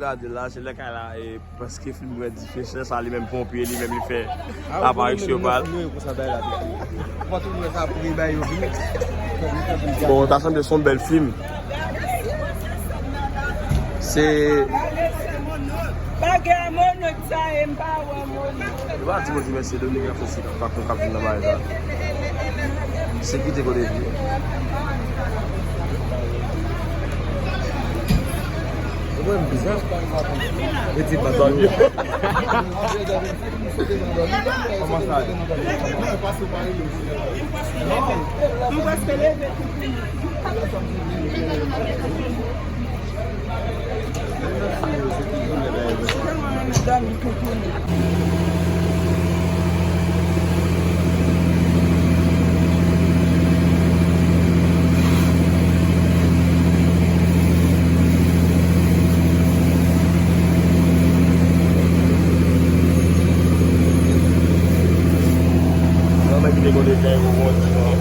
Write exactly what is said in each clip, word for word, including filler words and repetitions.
Gade la, se lè kay la, e, prèske fin pran dife, se sa li menm ponpye, li menm li fè aparisyon pa l. Bon, ta sanble se yon bèl fim. Se Bagay a monòt sa e m pa wè monòt. Yo pa di mwen di mèsi Dominique Francis pa konn k ap vin nan bagay sa. Se ki te kote vi. Ou wè m bizè. Rete pa dòmi. Kòman sa ye? M prèske leve tou. Nan men ki te konn te fè yon bon ti tan.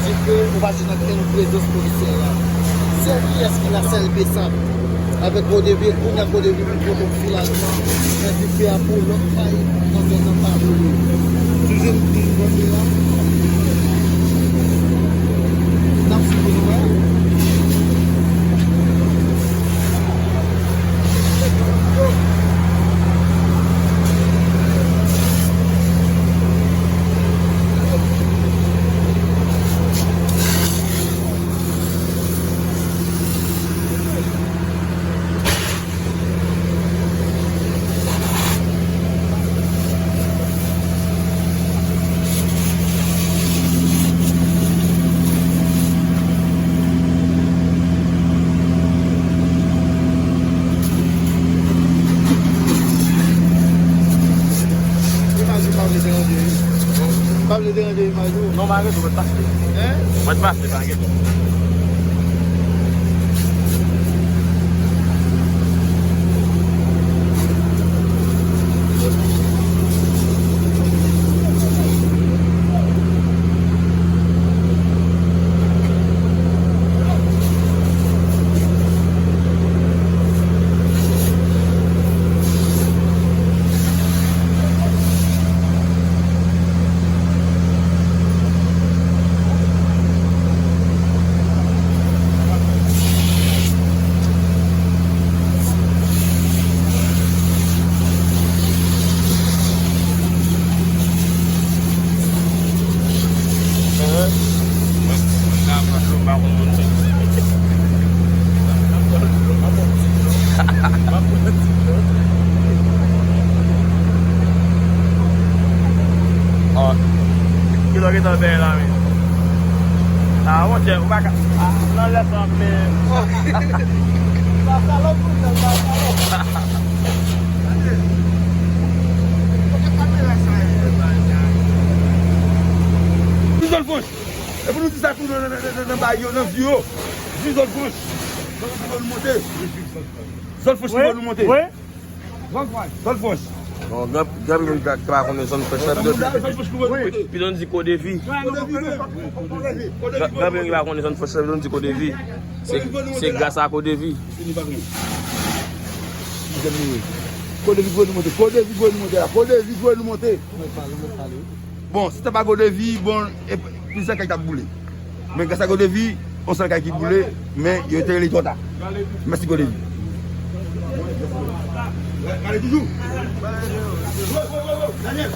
Di ke ou pa jwenn okenn prezans polisye la. Sèl kiyès ki la, sèl Besap. Avèk Vodevil, kounye a Vodevil pote w finalman nan dife a pou lòt kay nan zòn nan pa vole. Toujou m di bòs la. N ap sipozon wè. Imaj ou pa vle deranje wi. Pa vle deranje imaj ou. Non, malgre tou, mwen t pase. Hein? Mwen t pase, malgre tou. Ò, kilè w gentan bèl la menm? A, monchè, ou pa ka, a, nan lè sa, men. Sa salòp, monchè, sa salòp. Tout zòn franch. E pou nou di sa pou Nan, nan, nan, nan, nan bay yo, nan vi yo. Di zòn franch. Zòn franch ki fè nou monte. Zòn franch ki fè nou monte. Zòn franch. Bon, gran, gran moun ki pa konnen zòn franch la, pito, pito di Kodevi. Gran, gran moun ki pa konnen zòn franch la, pito di Kodevi. Se, se gras a Kodevi. Kodevi voye nou monte. Kodevi voye nou monte la. Kodevi voye nou monte. Bon, si te pa Godevi, bon, e, plizyè kay t ap boule. Men gras a Godevi, yon sèl kay ki boule, men yo te rele twò ta. Mèsi Godevi. Gade toujou. Daniel.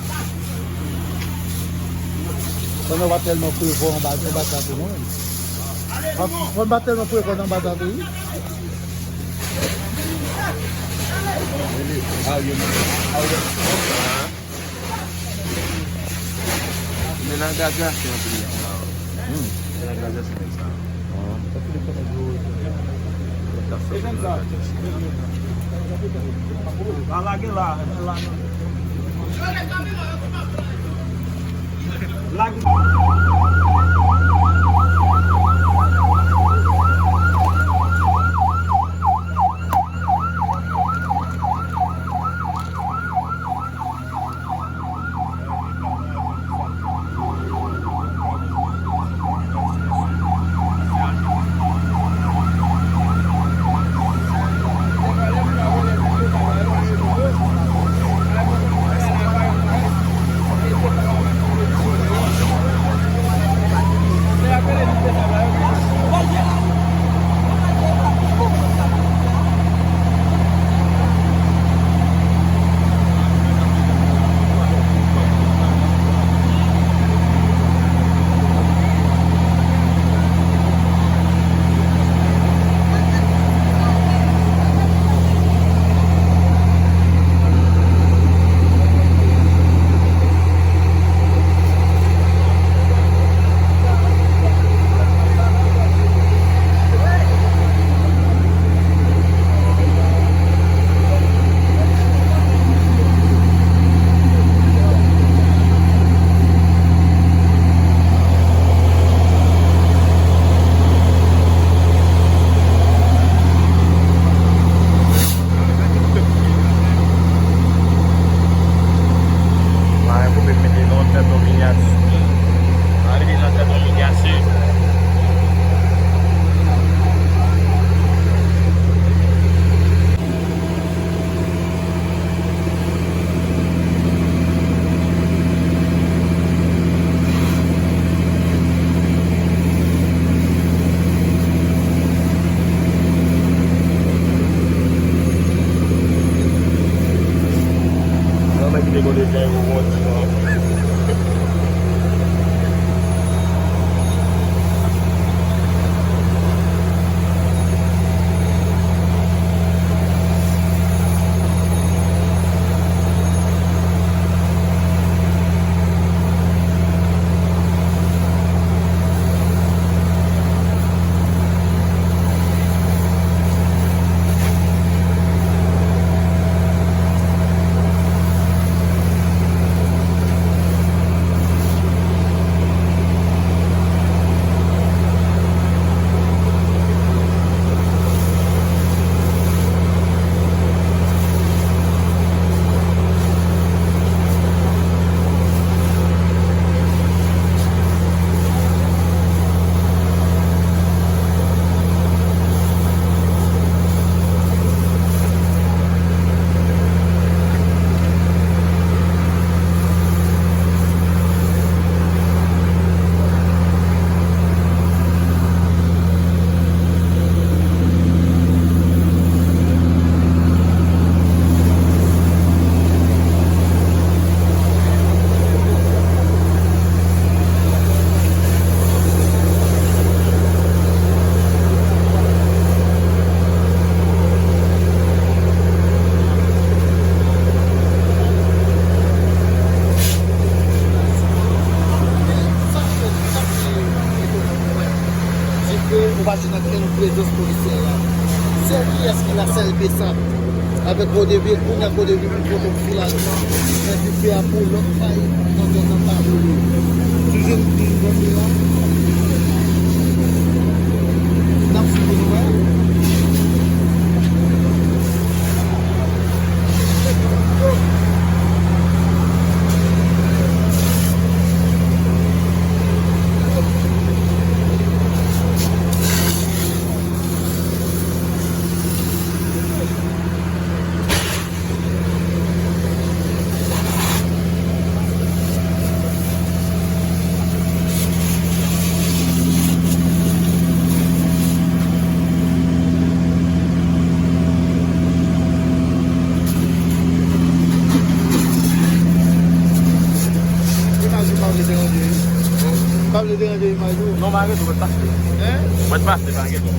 Fò nou pa tèlman prevwa anba, anba sa tou, non? Fò nou pa tèlman prevwa anba sa tou, wi. Men nan gaga se anpil nèg sa yo. Men nan gaga se nèg sa yo. Nèg k ap fè moun nan gaga se. La lage la, la. Lage. Mwen koupe mete nan tèt yon minyati. Mwen mete nan tèt yon minyati. Nan men ki te konn deja yo konn ti non. Di ke ou pa jwenn okenn prezans polisyè la. Sèl kiyès ki la, sèl Besap. Avèk Godevi, kounye a Godevi pou pote fil a dwat, epi fè a pou lòt fay nan zòn nan pa boule. Toujou m di m bande a. Non, malgre tou, mwen t pase. Mwen t pase, malgre tou.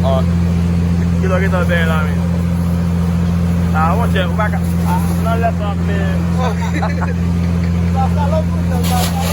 Ò, kilè w gentan bèl la, men? A, monchè, ou pa ka, a, nan lè sa, men. Sa salòp, monchè, sa salòp.